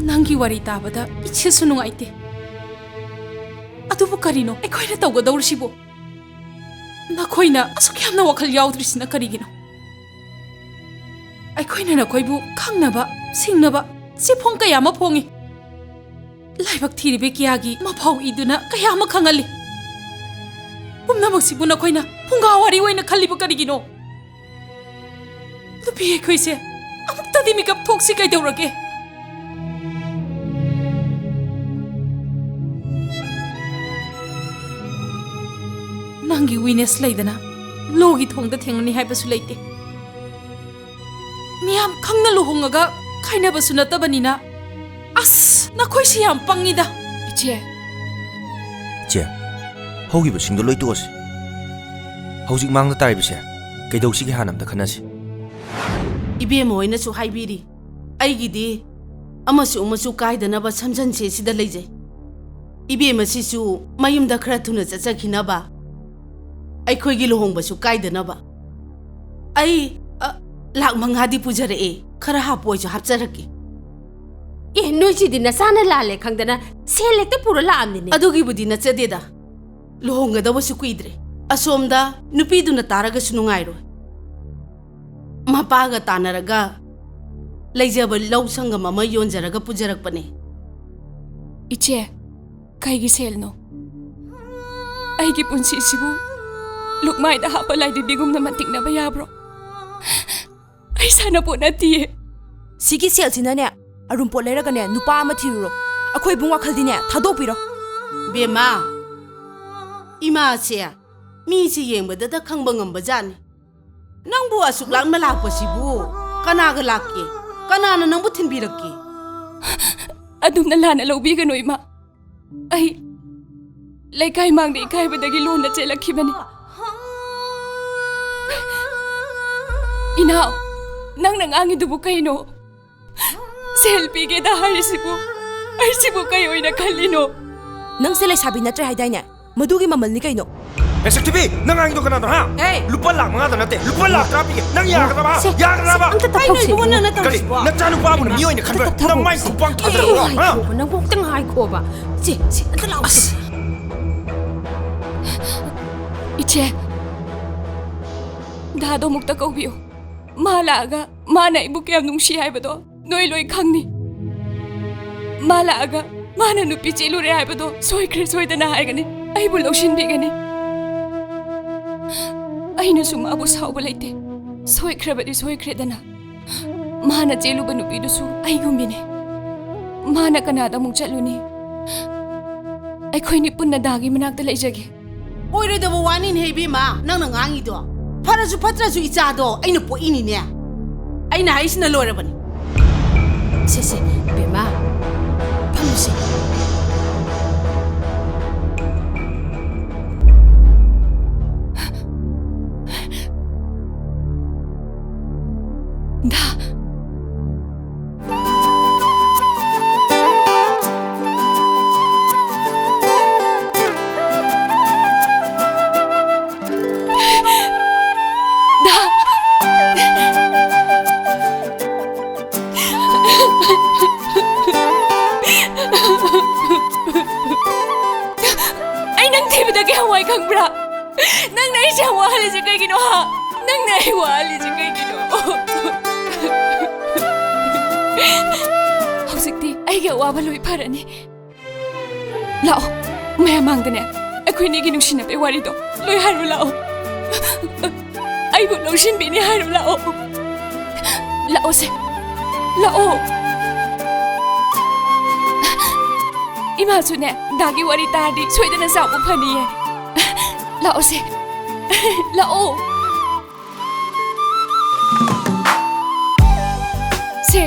ꯅꯪꯒꯤ ꯋꯥꯔꯤ ꯇꯥꯕꯗ ꯏꯆꯦꯁꯨ ꯅꯨꯡꯉꯥꯏꯇꯦ꯫ ꯑꯗꯨꯕꯨ ꯀꯔꯤꯅꯣ ꯑꯩꯈꯣꯏꯅ ꯇꯧꯒꯗꯧꯔꯤꯁꯤꯕꯨ? ꯅꯈꯣꯏꯅ ꯑꯁꯨꯛ ꯌꯥꯝꯅ ꯋꯥꯈꯜ ꯌꯥꯎꯗ꯭ꯔꯤꯁꯤꯅ ꯀꯔꯤꯒꯤꯅꯣ? ꯑꯩꯈꯣꯏꯅ ꯅꯈꯣꯏꯕꯨ ꯈꯪꯅꯕ, ꯁꯤꯡꯅꯕ ꯆꯦꯐꯣꯡ ꯀꯌꯥ ꯑꯃ ꯐꯣꯡꯉꯤ꯫ ꯂꯥꯏꯕꯛ ꯊꯤꯔꯤꯕꯤ ꯀꯤꯌꯥꯒꯤ ꯃꯐꯧ ꯏꯗꯨꯅ ꯀꯌꯥ ꯑꯃ ꯈꯪꯍꯜꯂꯤ꯫ ꯄꯨꯝꯅꯃꯛꯁꯤꯕꯨ ꯅꯈꯣꯏꯅ ꯐꯨꯡꯒꯥ ꯋꯥꯔꯤ ꯑꯣꯏꯅ ꯈꯜꯂꯤꯕ ꯀꯔꯤꯒꯤꯅꯣ? ꯅꯨꯄꯤ ꯑꯩꯈꯣꯏꯁꯦ ꯑꯃꯨꯛꯇꯗꯤ ꯃꯤꯀꯞ ꯊꯣꯛꯁꯤ ꯀꯩꯗꯧꯔꯒꯦ? ꯅꯪꯒꯤ ꯋꯤꯅꯦꯁ ꯂꯩꯗꯅ ꯂꯣꯒꯤ ꯊꯣꯡꯗ ꯊꯦꯡꯅꯅꯤ ꯍꯥꯏꯕꯁꯨ ꯂꯩꯇꯦ꯫ ꯃꯤꯌꯥꯝ ꯈꯪꯅ ꯂꯨꯍꯣꯡꯉꯒ ꯈꯥꯏꯅꯕꯁꯨ ꯅꯠꯇꯕꯅꯤꯅ꯫ ꯑꯁ, ꯅꯈꯣꯏꯁꯤ ꯌꯥꯝ ꯄꯪꯉꯤꯗ꯫ ꯏꯆꯦ꯫ ꯏꯆꯦ, ꯍꯧꯈꯤꯕꯁꯤꯡꯗꯣ ꯂꯣꯏ ꯇꯣꯛꯑꯁꯤ꯫ ꯍꯧꯖꯤꯛ ꯃꯥꯡꯗ ꯇꯥꯔꯤꯕꯁꯦ ꯀꯩꯗꯧꯁꯤꯒꯦ ꯍꯥꯟꯅ ꯑꯝꯇ ꯈꯟꯅꯁꯤ꯫ ꯏꯕꯦꯝꯃ ꯍꯣꯏꯅꯁꯨ ꯍꯥꯏꯕꯤꯔꯤ, ꯑꯩꯒꯤꯗꯤ ꯑꯃꯁꯨ ꯑꯃꯁꯨ ꯀꯥꯏꯗꯅꯕ ꯁꯝꯖꯟꯁꯦ ꯁꯤꯗ ꯂꯩꯖꯩ꯫ ꯏꯕꯦꯝꯃꯁꯤꯁꯨ ꯃꯌꯨꯝꯗ ꯈꯔ ꯊꯨꯅ ꯆꯠꯆꯈꯤꯅꯕ, ꯑꯩꯈꯣꯏꯒꯤ ꯂꯨꯍꯣꯡꯕꯁꯨ ꯀꯥꯏꯗꯅꯕ꯫ ꯑꯩ, ꯑ, ꯂꯥꯛ ꯃꯉꯥꯗꯤ ꯄꯨꯖꯔꯛꯑꯦ, ꯈꯔ ꯍꯥꯞꯄꯨ ꯑꯩꯁꯨ ꯍꯥꯞꯆꯔꯛꯀꯦ꯫ ꯑꯦ, ꯅꯣꯏꯁꯤꯗꯤ ꯅꯆꯥꯅ ꯂꯥꯜꯂꯦ ꯈꯪꯗꯅ ꯁꯦꯜ ꯍꯦꯛꯇ ꯄꯨꯔ ꯂꯥꯛꯑꯝꯅꯤꯅꯦ꯫ ꯑꯗꯨꯒꯤꯕꯨꯗꯤ ꯅꯠꯆꯗꯦꯗ, ꯂꯨꯍꯣꯡꯒꯗꯕꯁꯨ ꯀꯨꯏꯗ꯭ꯔꯦ꯫ ꯑꯁꯣꯝꯗ ꯅꯨꯄꯤꯗꯨꯅ ꯇꯥꯔꯒꯁꯨ ꯅꯨꯡꯉꯥꯏꯔꯣꯏ꯫ ꯃꯄꯥꯒ ꯇꯥꯟꯅꯔꯒ ꯂꯩꯖꯕ ꯂꯧ ꯁꯪꯒꯝ ꯑꯃ ꯌꯣꯟꯖꯔꯒ ꯄꯨꯖꯔꯛꯄꯅꯦ꯫ ꯏꯆꯦ, ꯀꯩꯒꯤ ꯁꯦꯜꯅꯣ? ꯑꯩꯒꯤ ꯄꯨꯟꯁꯤꯁꯤꯕꯨ ꯂꯨꯛꯃꯥꯏꯗ ꯍꯥꯞꯄ ꯂꯥꯏꯗꯤꯕꯤꯒꯨꯝꯅ ꯃꯟꯇꯤꯛꯅꯕ ꯌꯥꯕ꯭ꯔꯣ? ꯑꯩ ꯁꯥꯟꯅꯄꯣꯠ ꯅꯠꯇꯤꯌꯦ꯫ ꯁꯤꯒꯤ ꯁꯦꯜꯁꯤꯅꯅꯦ, ꯑꯔꯨꯝꯄꯣꯠ ꯂꯩꯔꯒꯅꯦ, ꯅꯨꯄꯥ ꯑꯃ ꯊꯤꯔꯨꯔꯣ꯫ ꯑꯩꯈꯣꯏ ꯏꯕꯨꯡ ꯋꯥꯈꯜꯗꯤꯅꯦ, ꯊꯥꯗꯣꯛꯄꯤꯔꯣ꯫ ꯕꯦꯝꯃ, ꯏꯃꯥꯁꯦ ꯃꯤꯁꯦ ꯌꯦꯡꯕꯗꯇ ꯈꯪꯕ ꯉꯝꯕ ꯖꯥꯠꯅꯤ꯫ ꯅꯪꯕꯨ ꯑꯁꯨꯛ ꯂꯥꯞꯅ ꯂꯥꯛꯄꯁꯤꯕꯨ ꯀꯅꯥꯒ ꯂꯥꯛꯀꯦ? ꯀꯅꯥꯅ ꯅꯪꯕꯨ ꯊꯤꯟꯕꯤꯔꯛꯀꯦ? ꯑꯗꯨꯝꯅ ꯂꯥꯟꯅ ꯂꯧꯕꯤꯒꯅꯨ, ꯏꯃꯥ꯫ ꯑꯩ ꯂꯩꯀꯥꯏ ꯃꯥꯡꯗ ꯏꯀꯥꯏꯕꯗꯒꯤ ꯂꯣꯟꯅ ꯆꯦꯜꯂꯛꯈꯤꯕꯅꯤ꯫ ꯏꯅꯥꯎ, ꯅꯪꯅ ꯉꯥꯡꯉꯤꯗꯨꯕꯨ ꯀꯩꯅꯣ? ꯁꯦꯜ ꯄꯤꯒꯦꯗ ꯍꯥꯏꯔꯤꯁꯤꯕꯨ ꯑꯩꯁꯤꯕꯨ ꯀꯩ ꯑꯣꯏꯅ ꯈꯜꯂꯤꯅꯣ? ꯅꯪꯁꯦ ꯂꯩꯁꯥꯕꯤ ꯅꯠꯇ꯭ꯔꯦ ꯍꯥꯏꯗꯥꯏꯅꯦ? ꯃꯗꯨꯒꯤ ꯃꯃꯜꯅꯤ ꯀꯩꯅꯣ? ꯑꯦ, ꯁꯛꯊꯤꯕꯤ, ꯅꯪ ꯉꯥꯡꯉꯤꯗꯣ ꯀꯅꯥꯅꯣ, ꯍꯥ? ꯑꯦ! ꯂꯨꯄꯥ ꯂꯥꯛ ꯃꯉꯥꯗ ꯅꯠꯇꯦ, ꯂꯨꯄꯥ ꯂꯥꯛ ꯇꯔꯥ ꯄꯤꯒꯦ꯫ ꯅꯪ ꯌꯥꯒꯗ꯭ꯔꯕ, ꯍꯥ? ꯁꯦ, ꯌꯥꯒꯗ꯭ꯔꯕ? ꯁꯦ, ꯑꯝꯇ ꯀꯩꯅꯣ ꯇꯞꯊꯧꯁꯦ, ꯏꯕꯨꯡꯉꯣ, ꯏꯕꯨꯡꯉꯣ꯫ ꯅꯪꯅ ꯀꯔꯤ? ꯇꯧꯔꯤꯁꯤꯕꯣ? ꯅꯆꯥꯅꯨꯄꯥꯕꯨꯅ ꯃꯤ ꯑꯣꯏꯅ ꯈꯟꯕ꯭ꯔꯥ? ꯑꯝꯇ ꯅꯪ ꯃꯥꯏ ꯇꯞꯊꯧꯁꯦ꯫ ꯈꯨꯄꯥꯡ ꯑꯝꯇ ꯊꯥꯗꯣꯛꯑꯣ, ꯍꯥ? ꯉꯥꯏꯈꯣ, ꯅꯪꯕꯨ ꯑꯝꯇ ꯉꯥꯏꯈꯣꯕ꯫ ꯁꯦ, ꯁꯦ, ꯑꯝꯇ ꯂꯥꯛꯑꯣꯁꯦ꯫ ꯑꯁ! ꯏꯆꯦ, ꯗꯥꯗꯣ ꯑꯃꯨꯛꯇ ꯀꯧꯕꯤꯌꯨ꯫ ꯃꯥ ꯂꯥꯛꯑꯒ ꯃꯥꯅ ꯑꯩꯕꯨ ꯀꯌꯥꯝ ꯅꯨꯡꯁꯤ ꯍꯥꯏꯕꯗꯣ ꯅꯣꯏ ꯂꯣꯏ ꯈꯪꯅꯤ꯫ ꯃꯥ ꯂꯥꯛꯑꯒ ꯃꯥꯅ ꯅꯨꯄꯤ ꯆꯦꯜꯂꯨꯔꯦ ꯍꯥꯏꯕꯗꯣ ꯁꯣꯏꯈ꯭ꯔꯦ ꯁꯣꯏꯗꯅ ꯍꯥꯏꯒꯅꯤ꯫ ꯑꯩꯕꯨ ꯂꯧꯁꯤꯟꯕꯤꯒꯅꯤ꯫ ꯑꯩꯅꯁꯨ ꯃꯥꯕꯨ ꯁꯥꯎꯕ ꯂꯩꯇꯦ꯫ ꯁꯣꯏꯈ꯭ꯔꯕꯗꯤ ꯁꯣꯏꯈ꯭ꯔꯦꯗꯅ꯫ ꯃꯥꯅ ꯆꯦꯜꯂꯨꯕ ꯅꯨꯄꯤꯗꯨꯁꯨ ꯑꯩꯒꯨꯝꯕꯤꯅꯦ꯫ ꯃꯥꯅ ꯀꯅꯥꯗ ꯑꯃꯨꯛ ꯆꯠꯂꯨꯅꯤ? ꯑꯩꯈꯣꯏꯅꯤ ꯄꯨꯟꯅ ꯗꯥꯒꯤ ꯃꯅꯥꯛꯇ ꯂꯩꯖꯒꯦ꯫ ꯑꯣꯏꯔꯣꯏꯗꯕ ꯋꯥꯅꯤꯅꯦ ꯏꯕꯦꯝꯃ, ꯅꯪꯅ ꯉꯥꯡꯉꯤꯗꯣ꯫ ꯐꯔꯁꯨ ꯐꯠꯇ꯭ꯔꯁꯨ ꯏꯆꯥꯗꯣ ꯑꯩꯅ ꯄꯣꯛꯏꯅꯤꯅꯦ꯫ ꯑꯩꯅ ꯍꯥꯏꯁꯤꯅ ꯂꯣꯏꯔꯕꯅꯤ꯫ ꯁꯦ, ꯁꯦ, ꯏꯕꯦꯝꯃ, ꯐꯝꯃꯨꯁꯦ꯫ ꯗꯥ꯫ ꯗꯥ꯫ ꯑꯩ ꯅꯪ ꯊꯤꯕꯗ ꯀꯌꯥꯝ ꯋꯥꯏ ꯈꯪꯕ꯭ꯔꯥ? ꯅꯪꯅ ꯑꯩꯁꯦ ꯌꯥꯝ ꯋꯥꯍꯜꯂꯤꯁꯦ ꯀꯩꯒꯤꯅꯣ, ꯍꯥ? ꯅꯪꯅ ꯑꯩ ꯋꯥꯍꯜꯂꯤꯁꯦ ꯀꯩꯒꯤꯅꯣ? ꯍꯧꯖꯤꯛꯇꯤ ꯑꯩꯒꯤ ꯑꯋꯥꯕ ꯂꯣꯏ ꯐꯔꯅꯤ꯫ ꯂꯥꯛꯑꯣ, ꯃꯌꯥꯝ ꯃꯥꯡꯗꯅꯦ ꯑꯩꯈꯣꯏꯅꯤꯒꯤ ꯅꯨꯡꯁꯤꯅꯕꯒꯤ ꯋꯥꯔꯤꯗꯣ ꯂꯣꯏ ꯍꯥꯏꯔꯨ ꯂꯥꯛꯑꯣ꯫ ꯑꯩꯕꯨ ꯂꯧꯁꯤꯟꯕꯤꯅꯤ ꯍꯥꯏꯔꯨ ꯂꯥꯛꯑꯣ꯫ ꯂꯥꯛꯑꯣꯁꯦ, ꯂꯥꯛꯑꯣ꯫ ꯏꯃꯥꯁꯨꯅꯦ ꯗꯥꯒꯤ ꯋꯥꯔꯤ ꯇꯥꯔꯗꯤ ꯁꯣꯏꯗꯅ ꯆꯥꯎꯕ ꯐꯅꯤꯌꯦ꯫ ꯂꯥꯛꯑꯣꯁꯦ, ꯂꯥꯛꯑꯣ꯫ ꯁꯦ,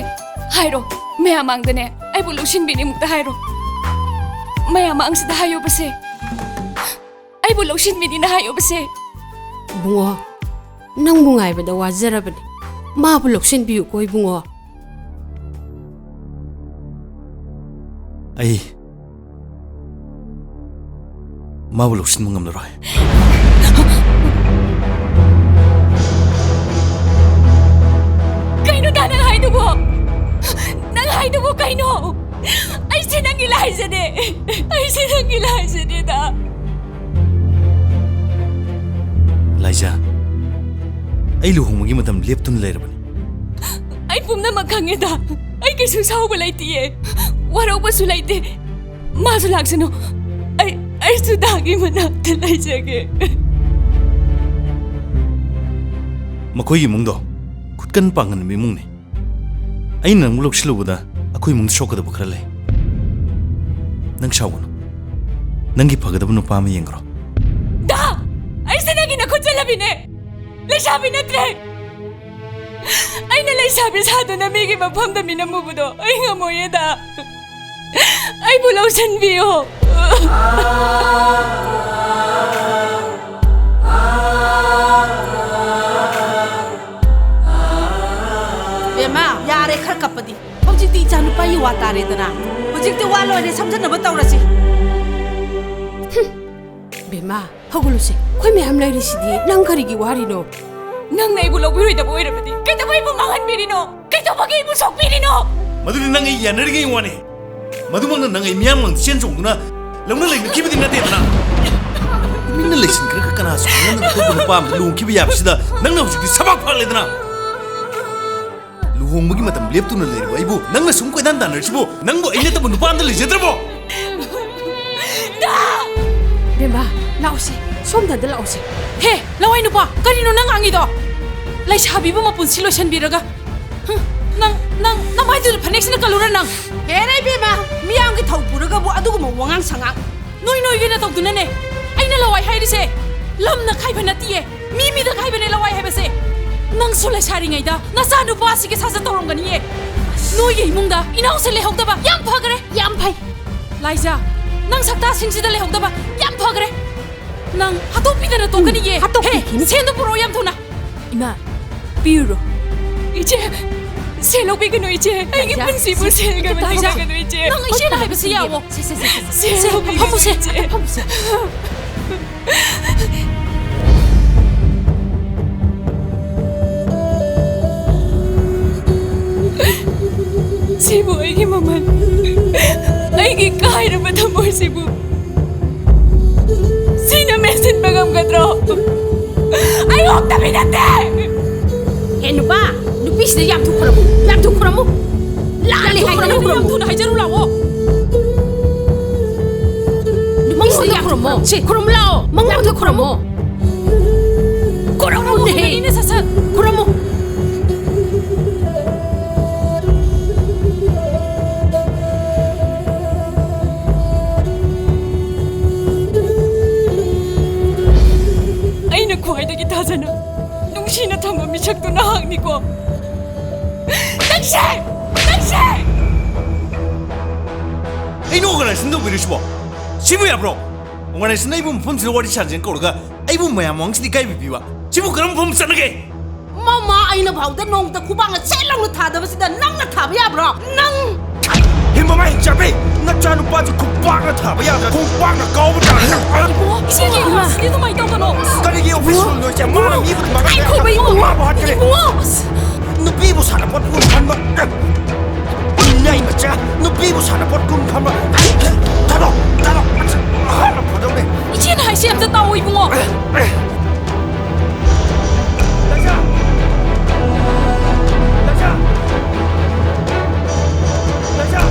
ꯍꯥꯏꯔꯣ, ꯃꯌꯥꯝ ꯃꯥꯡꯗꯅꯦ ꯑꯩꯕꯨ ꯂꯧꯁꯤꯟꯕꯤꯅꯤ ꯑꯃꯨꯛꯇ ꯍꯥꯏꯔꯣ꯫ ꯃꯌꯥꯝ ꯃꯥꯡꯁꯤꯗ ꯍꯥꯏꯌꯣꯕꯁꯦ꯫ ꯑꯩꯕꯨ ꯂꯧꯁꯤꯟꯕꯤꯅꯤꯅ ꯍꯥꯏꯌꯣꯕꯁꯦ꯫ ꯏꯕꯨꯡꯉꯣ, ꯅꯪꯕꯨ ꯉꯥꯏꯕꯗ ꯋꯥꯖꯔꯕꯅꯤ꯫ ꯃꯥꯕꯨ ꯂꯧꯁꯤꯟꯕꯤꯌꯨꯀꯣ ꯏꯕꯨꯡꯉꯣ꯫ ꯑꯩ ꯃꯥꯕꯨ ꯂꯧꯁꯤꯟꯕ ꯉꯝꯂꯔꯣꯏ꯫ ꯀꯩꯅꯣ ꯗꯥ ꯅꯪ ꯍꯥꯏꯗꯨꯕꯣ? ꯅꯪ ꯍꯥꯏꯗꯨꯕꯨ ꯀꯩꯅꯣ? ꯑꯩꯁꯦ ꯅꯪꯒꯤ ꯂꯥꯏꯖꯅꯦ꯫ ꯑꯩꯁꯦ ꯅꯪꯒꯤ ꯂꯥꯏꯖꯅꯦ ꯗꯥ꯫ ꯂꯥꯏꯖꯥ, ꯑꯩ ꯂꯨꯍꯣꯡꯕꯒꯤ ꯃꯇꯝ ꯂꯦꯞꯇꯨꯅ ꯂꯩꯔꯕꯅꯤ꯫ ꯑꯩ ꯄꯨꯝꯅꯃꯛ ꯈꯪꯉꯦꯗ꯫ ꯑꯩ ꯀꯩꯁꯨ ꯁꯥꯎꯕ ꯂꯩꯇꯤꯌꯦ꯫ ꯋꯥꯔꯧꯕꯁꯨ ꯂꯩꯇꯦ꯫ ꯃꯥꯁꯨ ꯂꯥꯛꯁꯅꯨ꯫ ꯑꯩ, ꯑꯩꯁꯨ ꯗꯥꯒꯤ ꯃꯅꯥꯛꯇ ꯂꯩꯖꯒꯦ꯫ ꯃꯈꯣꯏꯒꯤ ꯏꯃꯨꯡꯗꯣ ꯈꯨꯠꯀꯟ ꯄꯥꯡꯒꯟꯕ ꯏꯃꯨꯡꯅꯤ꯫ ꯑꯩꯅ ꯅꯪꯕꯨ ꯂꯧꯁꯤꯜꯂꯨꯕꯗ ꯑꯩꯈꯣꯏ ꯏꯃꯨꯡꯗ ꯁꯣꯛꯀꯗꯕ ꯈꯔ ꯂꯩ꯫ ꯅꯪ ꯁꯥꯎꯒꯅꯨ꯫ ꯅꯪꯒꯤ ꯐꯒꯗꯕ ꯅꯨꯄꯥ ꯑꯃ ꯌꯦꯡꯈ꯭ꯔꯣ꯫ ꯗꯥ! ꯑꯩꯁꯦ ꯅꯪꯒꯤ ꯅꯈꯨꯠ ꯆꯠꯂꯕꯤꯅꯦ꯫ ꯂꯩꯁꯥꯕꯤ ꯅꯠꯇ꯭ꯔꯦ꯫ ꯑꯩꯅ ꯂꯩꯁꯥꯕꯤ ꯁꯥꯗꯨꯅ ꯃꯤꯒꯤ ꯃꯐꯝꯗ ꯃꯤꯅꯝꯃꯨꯕꯗꯣ ꯑꯩ ꯉꯝꯃꯣꯏꯌꯦ ꯗꯥ꯫ ꯑꯩꯕꯨ ꯂꯧꯁꯤꯟꯕꯤꯌꯣ꯫ ꯕꯦꯝꯃ, ꯌꯥꯔꯦ ꯈꯔ ꯀꯞꯄꯗꯤ꯫ ꯍꯧꯖꯤꯛꯇꯤ ꯏꯆꯥ ꯅꯨꯄꯥꯒꯤ ꯋꯥ ꯇꯥꯔꯦꯗꯅ꯫ ꯍꯧꯖꯤꯛꯇꯤ ꯋꯥ ꯂꯣꯏꯔꯦ, ꯁꯝꯖꯟꯅꯕ ꯇꯧꯔꯁꯤ꯫ ꯍꯨꯝ꯫ ꯕꯦꯝꯃ, ꯍꯧꯒꯠꯂꯨꯁꯦ꯫ ꯑꯩꯈꯣꯏ ꯃꯌꯥꯝ ꯂꯩꯔꯤꯁꯤꯗꯤ꯫ ꯅꯪ ꯀꯔꯤꯒꯤ ꯋꯥꯔꯤꯅꯣ? ꯅꯪꯅ ꯑꯩꯕꯨ ꯂꯧꯕꯤꯔꯣꯏꯗꯕ ꯑꯣꯏꯔꯕꯗꯤ ꯀꯩꯗꯧꯕ ꯑꯩꯕꯨ ꯃꯥꯡꯍꯟꯕꯤꯔꯤꯅꯣ? ꯀꯩꯗꯧꯕꯒꯤ ꯑꯩꯕꯨ ꯁꯣꯛꯄꯤꯔꯤꯅꯣ? ꯃꯗꯨꯗꯤ ꯅꯪ ꯑꯩ ꯌꯥꯅꯔꯤꯉꯩ ꯋꯥꯅꯤ꯫ ꯃꯗꯨꯃꯛꯅ ꯅꯪ ꯑꯩ ꯃꯤꯌꯥꯝ ꯃꯥꯡꯗ ꯆꯦꯟ ꯆꯣꯡꯗꯨꯅ ꯂꯧꯅ ꯂꯩꯅꯈꯤꯕꯗꯤ ꯅꯠꯇꯦꯗꯅ꯫ ꯇꯨꯃꯤꯟꯅ ꯂꯩꯁꯤꯟꯈ꯭ꯔꯒ ꯀꯅꯥꯁꯨ ꯈꯪꯍꯟꯗꯅ ꯑꯇꯣꯞꯄ ꯅꯨꯄꯥ ꯑꯃꯗ ꯂꯨꯍꯣꯡꯈꯤꯕ ꯌꯥꯕꯁꯤꯗ ꯅꯪꯅ ꯍꯧꯖꯤꯛꯇꯤ ꯁꯕꯥꯛ ꯐꯥꯛꯂꯦꯗꯅ꯫ ꯂꯨꯍꯣꯡꯕꯒꯤ ꯃꯇꯝ ꯂꯦꯞꯇꯨꯅ ꯂꯩꯔꯕ ꯑꯩꯕꯨ ꯅꯪꯅ ꯁꯨꯝ ꯀꯣꯏꯇꯥꯟ ꯇꯥꯟꯅꯔꯤꯁꯤꯕꯨ, ꯅꯪꯕꯨ ꯑꯩ ꯅꯠꯇꯕ ꯅꯨꯄꯥ ꯑꯝꯇ ꯂꯩꯖꯗ꯭ꯔꯕꯣ? ꯗꯥ! ꯕꯦꯝꯃ, ꯂꯥꯛꯎꯁꯦ꯫ ꯁꯣꯝꯗ ꯑꯝꯇ ꯂꯥꯛꯎꯁꯦ꯫ ꯍꯦ, ꯂꯋꯥꯏ ꯅꯨꯄꯥ, ꯀꯔꯤꯅꯣ ꯅꯪ ꯉꯥꯡꯉꯤꯗꯣ? ꯂꯩꯁꯥꯕꯤꯕꯨ ꯃꯄꯨꯟꯁꯤ ꯂꯣꯏꯁꯤꯟꯕꯤꯔꯒ, ꯍꯨꯝ, ꯅꯪ, ꯅꯪ, ꯅꯃꯥꯏꯗꯨꯗ ꯐꯅꯦꯛꯁꯤꯅ ꯀꯜꯂꯨꯔ ꯅꯪ? ꯍꯦꯔꯦ ꯏꯕꯦꯝꯃ, ꯃꯤꯌꯥꯝꯒꯤ ꯊꯧ ꯄꯨꯔꯒꯕꯨ ꯑꯗꯨꯒꯨꯝꯕ ꯋꯥꯉꯥꯡ ꯁꯉꯥꯡ꯫ ꯅꯣꯏ ꯅꯣꯏꯒꯤꯅ ꯇꯧꯗꯨꯅꯅꯦ ꯑꯩꯅ ꯂꯋꯥꯏ ꯍꯥꯏꯔꯤꯁꯦ꯫ ꯂꯝꯅ ꯈꯥꯏꯕ ꯅꯠꯇꯤꯌꯦ, ꯃꯤ ꯃꯤꯗ ꯈꯥꯏꯕꯅꯦ ꯂꯋꯥꯏ ꯍꯥꯏꯕꯁꯦ꯫ ꯅꯪꯁꯨ ꯂꯩꯁꯥꯔꯤꯉꯩꯗ ꯅꯆꯥ ꯅꯨꯄꯥꯁꯤꯒꯤ ꯁꯥꯖꯠ ꯇꯧꯔꯝꯒꯅꯤꯌꯦ꯫ ꯅꯣꯏꯒꯤ ꯏꯃꯨꯡꯗ ꯏꯅꯥꯎꯁꯦ ꯂꯩꯍꯧꯗꯕ ꯌꯥꯝ ꯐꯈ꯭ꯔꯦ꯫ ꯌꯥꯝ ꯐꯩ꯫ ꯂꯥꯏꯖꯥ, ꯅꯪ ꯁꯛꯇꯥꯁꯤꯡꯁꯤꯗ ꯂꯩꯍꯧꯗꯕ ꯌꯥꯝ ꯐꯈ꯭ꯔꯦ꯫ ꯅꯪ ꯍꯥꯠꯇꯣꯛꯄꯤꯗꯅ ꯇꯣꯛꯀꯅꯤꯌꯦ꯫ ꯍꯥꯠꯇꯣꯛꯄꯤꯈꯤꯅꯤ꯫ ꯍꯦ, ꯁꯦꯟꯗꯣ ꯄꯨꯔꯛꯑꯣ ꯌꯥꯝ ꯊꯨꯅ꯫ ꯏꯃꯥ, ꯄꯤꯔꯨꯔꯣ꯫ ꯏꯆꯦ, ꯁꯦꯜ ꯂꯧꯕꯤꯒꯅꯨ ꯏꯆꯦ꯫ ꯑꯩꯒꯤ ꯂꯥꯏꯖꯥ, ꯄꯨꯟꯁꯤꯕꯨ ꯁꯦꯜꯒ ꯂꯥꯏꯖꯥ, ꯃꯥꯡꯍꯟꯒꯅꯨ ꯏꯆꯦ꯫ ꯅꯪ ꯏꯆꯦꯅ ꯍꯥꯏꯕꯁꯤ ꯌꯥꯋꯣ꯫ ꯁꯦ, ꯁꯦ, ꯁꯦ, ꯁꯦ, ꯁꯦ, ꯁꯦ, ꯂꯧꯕꯤꯒꯅꯨ ꯐꯝꯃꯨꯁꯦ, ꯏꯆꯦ꯫ ꯐꯝꯃꯨꯁꯦ꯫ ꯁꯤꯕꯨ ꯑꯩꯒꯤ ꯃꯃꯜ, ꯑꯩꯒꯤ ꯀꯥꯏꯔꯕ ꯊꯃꯣꯏꯁꯤꯕꯨ ꯁꯤꯅ ꯃꯦꯟꯁꯤꯟꯕ ꯉꯝꯒꯗ꯭ꯔꯣ? ꯑꯩ ꯑꯣꯛꯇꯕꯤ ꯅꯠꯇꯦ! ꯍꯦ ꯅꯨꯄꯥ, ꯅꯨꯄꯤꯁꯤꯗ ꯌꯥꯝ ꯊꯨ ꯈꯨꯔꯝꯃꯨ, ꯌꯥꯝ ꯊꯨ ꯈꯨꯔꯝꯃꯨ꯫ ꯂꯥꯜꯂꯦ ꯍꯥꯏꯗꯅ ꯌꯥꯝ ꯈꯨꯔꯝꯃꯨ꯫ ꯊꯨꯅ ꯍꯥꯏꯖꯔꯨ ꯂꯥꯛꯑꯣ꯫ ꯅꯨꯄꯤꯁꯤꯗ ꯌꯥꯝ ꯊꯨ ꯈꯨꯔꯝꯃꯨ꯫ ꯁꯦ, ꯈꯨꯔꯝꯃꯨ ꯂꯥꯛꯑꯣ, ꯃꯉꯣꯟꯗ ꯈꯨꯔꯝꯃꯨ꯫ ꯈꯨꯔꯝꯃꯨꯅꯦꯍꯦ꯫ ꯈꯨꯔꯝꯃꯨꯅꯦ ꯁꯠ ꯁꯠ꯫ ꯅꯍꯥꯛꯅꯤꯀꯣ꯫ ꯅꯪꯁꯦ! ꯅꯪꯁꯦ! ꯑꯩꯅ organization ꯇꯧꯕꯤꯔꯤꯁꯤꯕꯣ? ꯁꯤꯕꯨ ꯌꯥꯕ꯭ꯔꯣ? Organization ꯑꯩꯕꯨ ꯃꯐꯝꯁꯤꯗ ꯋꯥꯔꯤ ꯁꯥꯖꯦꯅ ꯀꯧꯔꯒ ꯑꯩꯕꯨ ꯃꯌꯥꯝ ꯃꯃꯥꯡꯁꯤꯗ ꯏꯀꯥꯏꯕ ꯄꯤꯕ? ꯁꯤꯕꯨ ꯀꯔꯝꯕ ꯃꯐꯝ ꯆꯠꯅꯒꯦ? ꯃꯃꯥ, ꯑꯩꯅ ꯐꯥꯎꯗ ꯅꯣꯡꯃꯇ ꯈꯨꯕꯥꯛꯅ ꯁꯦꯠ ꯂꯥꯎꯅ ꯊꯥꯗꯕꯁꯤꯗ ꯅꯪꯅ ꯊꯥꯕ ꯌꯥꯕ꯭ꯔꯣ? ꯅꯪ! ꯍꯦ ꯃꯃꯥ ꯍꯤꯡꯆꯥꯕꯤ, ꯅꯆꯥꯅꯨꯄꯥꯁꯦ ꯈꯨꯄꯥꯛꯅ ꯊꯥꯕ ꯌꯥꯗ꯭ꯔꯥ? ꯈꯨꯄꯥꯛꯅ ꯀꯥꯎꯕ ꯇꯥꯔꯦ ꯅꯪ! ꯏꯕꯨꯡꯉꯣ, ꯏꯆꯦꯒꯤ ꯑꯣꯐꯤꯁꯀꯤ ꯑꯗꯨꯃꯥꯏꯅ ꯇꯧꯒꯅꯣ꯫ ꯀꯔꯤꯒꯤ ꯑꯣꯐꯤꯁ ꯔꯨꯝꯅꯣ ꯏꯆꯦ? ꯃꯥꯅ ꯃꯤꯕꯨ ꯑꯗꯨꯃꯥꯏꯅ ꯉꯥꯏꯈꯣꯕ, ꯏꯕꯨꯡꯉꯣ꯫ ꯋꯥꯕ ꯍꯥꯠꯀꯅꯤ꯫ ꯏꯕꯨꯡꯉꯣ! ꯅꯨꯄꯤꯕꯨ ꯁꯥꯟꯅꯄꯣꯠ ꯀꯨꯝ ꯈꯟꯕ꯫ ꯏꯅꯥꯏ ꯃꯆꯥ, ꯅꯨꯄꯤꯕꯨ ꯁꯥꯟꯅꯄꯣꯠ ꯀꯨꯝ ꯈꯟꯕ꯫ ꯊꯥꯗꯣꯛ, ꯊꯥꯗꯣꯛ꯫ ꯍꯥꯟꯅ ꯐꯗꯧꯅꯦ꯫ ꯏꯆꯦꯅ ꯍꯥꯏꯁꯦ ꯑꯝꯇ ꯇꯥꯎ, ꯏꯕꯨꯡꯉꯣ꯫ ꯂꯩꯖꯥ! ꯂꯩꯖꯥ! ꯂꯩꯖꯥ!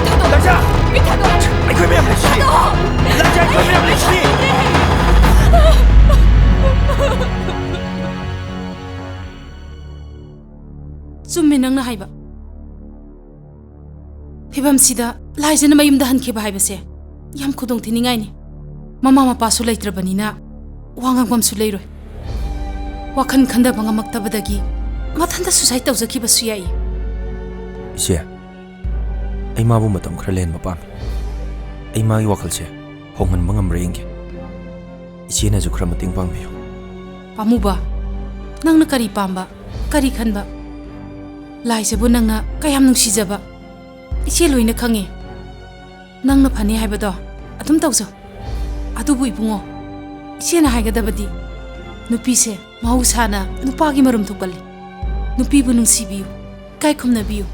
ꯊꯥꯗꯣꯛ! ꯂꯩꯖꯥ! ꯃꯤ ꯊꯥꯗꯣꯛ! ꯑꯩꯈꯣꯏ ꯃꯌꯥꯝ ꯂꯩꯁꯤꯗꯤ! ꯊꯥꯗꯣꯛ! ꯂꯩꯖꯥ, ꯑꯩꯈꯣꯏ ꯃꯌꯥꯝ ꯂꯩꯁꯤꯗꯤ! ꯆꯨꯝꯃꯦ ꯅꯪꯅ ꯍꯥꯏꯕ꯫ ꯐꯤꯕꯝꯁꯤꯗ ꯂꯥꯏꯖꯅ ꯃꯌꯨꯝꯗ ꯍꯟꯈꯤꯕ ꯍꯥꯏꯕꯁꯦ ꯌꯥꯝ ꯈꯨꯗꯣꯡꯊꯤꯅꯤꯡꯉꯥꯏꯅꯤ꯫ ꯃꯃꯥ ꯃꯄꯥꯁꯨ ꯂꯩꯇ꯭ꯔꯕꯅꯤꯅ ꯋꯥ ꯉꯥꯡꯐꯝꯁꯨ ꯂꯩꯔꯣꯏ꯫ ꯋꯥꯈꯜ ꯈꯟꯊꯕ ꯉꯝꯃꯛꯇꯕꯗꯒꯤ ꯃꯊꯟꯇ suicide ꯇꯧꯖꯈꯤꯕꯁꯨ ꯌꯥꯏ꯫ ꯏꯆꯦ, ꯑꯩ ꯃꯥꯕꯨ ꯃꯇꯝ ꯈꯔ ꯂꯦꯟꯕ ꯄꯥꯝꯃꯤ꯫ ꯑꯩ ꯃꯥꯒꯤ ꯋꯥꯈꯜꯁꯦ ꯍꯣꯡꯍꯟꯕ ꯉꯝꯕ꯭ꯔꯥ ꯌꯦꯡꯒꯦ꯫ ꯏꯆꯦꯅꯁꯨ ꯈꯔ ꯃꯇꯦꯡ ꯄꯥꯡꯕꯤꯌꯨ꯫ ꯄꯥꯝꯃꯨꯕ, ꯅꯪꯅ ꯀꯔꯤ ꯄꯥꯝꯕ, ꯀꯔꯤ ꯈꯟꯕ? ꯂꯥꯏꯖꯕꯨ ꯅꯪꯅ ꯀꯌꯥꯝ ꯅꯨꯡꯁꯤꯖꯕ ꯏꯆꯦ ꯂꯣꯏꯅ ꯈꯪꯉꯤ꯫ ꯅꯪꯅ ꯐꯅꯤ ꯍꯥꯏꯕꯗꯣ ꯑꯗꯨꯝ ꯇꯧꯖꯧ꯫ ꯑꯗꯨꯕꯨ ꯏꯕꯨꯡꯉꯣ, ꯏꯆꯦꯅ ꯍꯥꯏꯒꯗꯕꯗꯤ, ꯅꯨꯄꯤꯁꯦ ꯃꯍꯧꯁꯥꯅ ꯅꯨꯄꯥꯒꯤ ꯃꯔꯨꯝ ꯊꯣꯛꯄꯜꯂꯤ꯫ ꯅꯨꯄꯤꯕꯨ ꯅꯨꯡꯁꯤꯕꯤꯌꯨ, ꯏꯀꯥꯏ ꯈꯨꯝꯅꯕꯤꯌꯨ꯫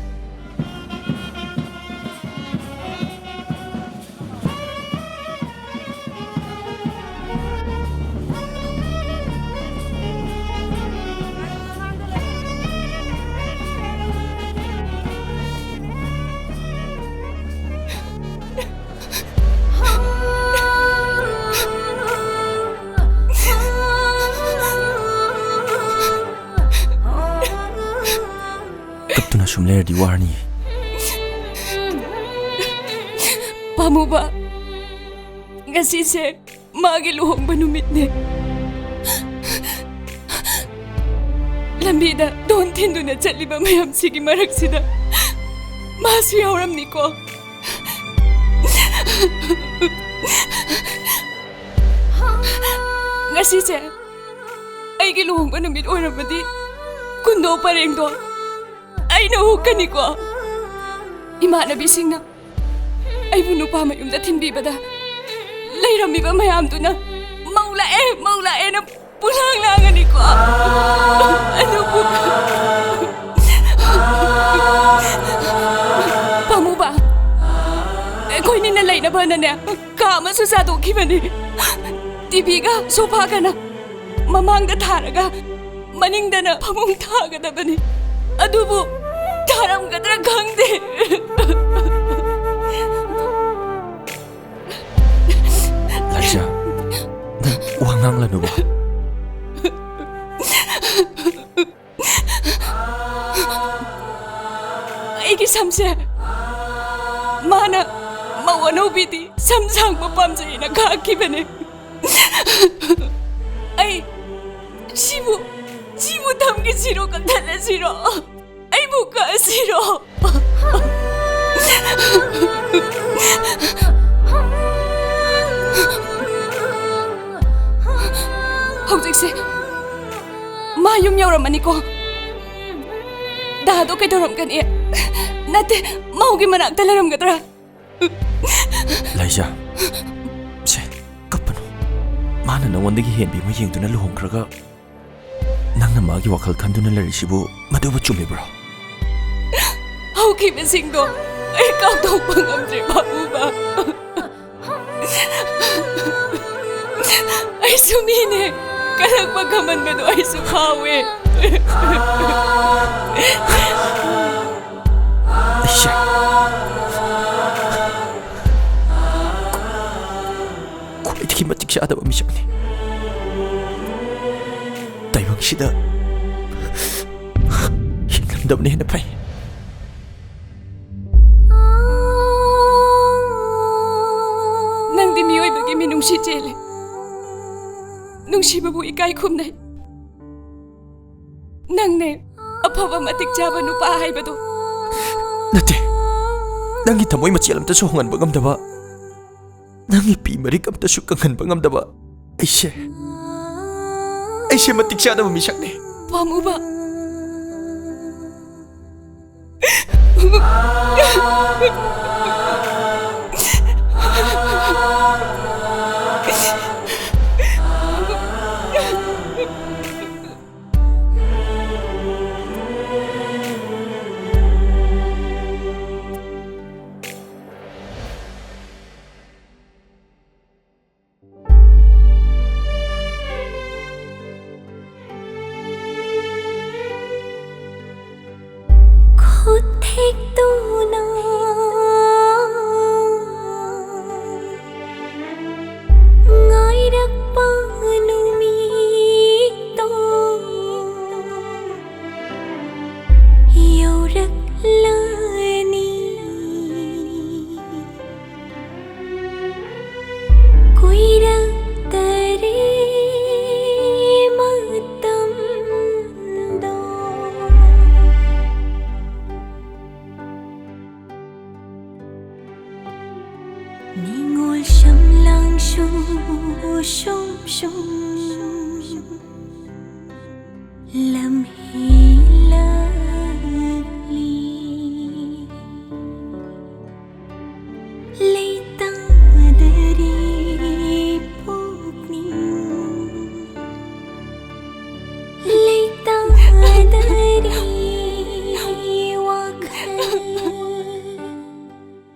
ꯀꯞꯇꯨꯅ ꯁꯨꯝ ꯂꯩꯔꯗꯤ ꯋꯥꯔꯅꯤꯌꯦ꯫ ꯄꯥꯝꯃꯨꯕ, ꯉꯁꯤꯁꯦ ꯃꯥꯒꯤ ꯂꯨꯍꯣꯡꯕ ꯅꯨꯃꯤꯠꯅꯦ꯫ ꯂꯝꯕꯤꯗ ꯗꯣꯟ ꯊꯤꯟꯗꯨꯅ ꯆꯠꯂꯤꯕ ꯃꯌꯥꯝꯁꯤꯒꯤ ꯃꯔꯛꯁꯤꯗ ꯃꯥꯁꯨ ꯌꯥꯎꯔꯝꯅꯤꯀꯣ꯫ ꯉꯁꯤꯁꯦ ꯑꯩꯒꯤ ꯂꯨꯍꯣꯡꯕ ꯅꯨꯃꯤꯠ ꯑꯣꯏꯔꯝꯃꯗꯤ ꯀꯨꯟꯗꯣ ꯄꯔꯦꯡꯗꯣ ꯑꯩꯅ ꯍꯨꯛꯀꯅꯤꯀꯣ꯫ ꯏꯃꯥꯟꯅꯕꯤꯁꯤꯡꯅ ꯑꯩꯕꯨ ꯅꯨꯄꯥ ꯃꯌꯨꯝꯗ ꯊꯤꯟꯕꯤꯕꯗ ꯂꯩꯔꯝꯃꯤꯕ ꯃꯌꯥꯝꯗꯨꯅ "ꯃꯧ ꯂꯥꯛꯑꯦ, ꯃꯧ ꯂꯥꯛꯑꯦꯅ" ꯄꯨꯂꯥꯡ ꯂꯥꯡꯉꯅꯤꯀꯣ꯫ ꯑꯗꯨꯕꯨ ꯄꯥꯝꯃꯨꯕ, ꯑꯩꯈꯣꯏꯅꯤꯅ ꯂꯩꯅꯕꯅꯅꯦ ꯀꯥ ꯑꯃꯁꯨ ꯆꯥꯗꯣꯛꯈꯤꯕꯅꯤ꯫ ꯇꯤꯚꯤꯒ ꯁꯣꯐꯥꯒꯅ ꯃꯃꯥꯡꯗ ꯊꯥꯔꯒ ꯃꯅꯤꯡꯗꯅ ꯐꯃꯨꯡ ꯊꯥꯒꯗꯕꯅꯤ꯫ ꯑꯗꯨꯕꯨ ꯊꯥꯔꯝꯒꯗ꯭ꯔꯥ ꯈꯪꯗꯦ꯫ ꯂꯥꯏꯖꯥ, ꯅꯪ ꯋꯥ ꯉꯥꯡꯂꯅꯨꯕ꯫ ꯑꯩꯒꯤ ꯁꯝꯁꯦ ꯃꯥꯅ ꯃꯧ ꯑꯅꯧꯕꯤꯗꯤ ꯁꯝ ꯁꯥꯡꯕ ꯄꯥꯝꯖꯩꯅ ꯈꯥꯛꯈꯤꯕꯅꯦ꯫ ꯑꯩ ꯁꯤꯕꯨ, ꯁꯤꯕꯨ ꯊꯝꯈꯤꯁꯤꯔꯣ, ꯀꯛꯊꯠꯂꯁꯤꯔꯣ? ꯑꯩꯕꯨ ꯀꯛꯑꯁꯤꯔꯣ? ꯍꯧꯖꯤꯛꯁꯦ ꯃꯥ ꯌꯨꯝ ꯌꯧꯔꯝꯃꯅꯤꯀꯣ꯫ ꯗꯥꯗꯣ ꯀꯩꯗꯧꯔꯝꯒꯅꯤ? ꯅꯠꯇꯦ, ꯃꯧꯒꯤ ꯃꯅꯥꯛꯇ ꯂꯩꯔꯝꯒꯗ꯭ꯔꯥ? ꯂꯥꯏꯖꯥ, ꯁꯦ, ꯀꯞꯄꯅꯨ꯫ ꯃꯥꯅ ꯅꯉꯣꯟꯗꯒꯤ ꯍꯦꯟꯕꯤ ꯑꯃ ꯌꯦꯡꯗꯨꯅ ꯂꯨꯍꯣꯡꯈ꯭ꯔꯒ ꯅꯪꯅ ꯃꯥꯒꯤ ꯋꯥꯈꯜ ꯈꯟꯗꯨꯅ ꯂꯩꯔꯤꯁꯤꯕꯨ ꯃꯗꯨꯕꯨ ꯆꯨꯝꯂꯤꯕ꯭ꯔꯣ? ꯍꯧꯈꯤꯕꯁꯤꯡꯗꯣ ꯑꯩ ꯀꯥꯎꯊꯣꯛꯄ ꯉꯝꯗ꯭ꯔꯦ, ꯄꯥꯕꯨꯡꯕ꯫ ꯑꯩꯁꯨ ꯃꯤꯅꯦ꯫ ꯀꯜꯂꯛꯄ ꯀꯃꯟꯕꯗꯣ ꯑꯩꯁꯨ ꯐꯥꯎꯋꯦ꯫ ꯑꯩꯁꯦ ꯈ꯭ꯋꯥꯏꯗꯒꯤ ꯃꯇꯤꯛ ꯆꯥꯗꯕ ꯃꯤꯁꯛꯅꯤ꯫ ꯇꯥꯏꯕꯪꯁꯤꯗ ꯍꯤꯡꯂꯝꯗꯕꯅ ꯍꯦꯟꯅ ꯐꯩ꯫ ꯅꯪꯗꯤ ꯃꯤꯑꯣꯏꯕꯒꯤ ꯃꯤꯅꯨꯡꯁꯤ ꯆꯦꯜꯂꯦ꯫ ꯅꯨꯡꯁꯤꯕꯕꯨ ꯏꯀꯥꯏ ꯈꯨꯝꯅꯩ꯫ ꯅꯪꯅꯦ ꯑꯐꯕ ꯃꯇꯤꯛ ꯆꯥꯕ ꯅꯨꯄꯥ ꯍꯥꯏꯕꯗꯣ꯫ ꯅꯠꯇꯦ, ꯅꯪꯒꯤ ꯊꯃꯣꯏ ꯃꯆꯦꯠ ꯑꯝꯇꯁꯨ ꯍꯣꯡꯍꯟꯕ ꯉꯝꯗꯕ, ꯅꯪꯒꯤ ꯄꯤ ꯃꯔꯤꯛ ꯑꯝꯇꯁꯨ ꯀꯪꯍꯟꯕ ꯉꯝꯗꯕ ꯑꯩꯁꯦ, ꯑꯩꯁꯦ ꯃꯇꯤꯛ ꯆꯥꯗꯕ ꯃꯤꯁꯛꯅꯦ꯫ ꯄꯥꯝꯃꯨꯕ꯫ ꯈꯨꯠ ꯊꯦꯛꯇꯨꯅ ꯉꯥꯏꯔꯛꯄ ꯅꯨꯃꯤꯠꯇꯣ ꯌꯧꯔꯛꯂꯅꯤ꯫ ꯀꯨꯏꯔꯛꯇꯔꯦ ꯃꯇꯝꯗꯣ꯫ ꯅꯤꯡꯉꯣꯜ ꯁꯝꯂꯥꯡꯁꯨ ꯁꯨꯝ ꯁꯨꯝ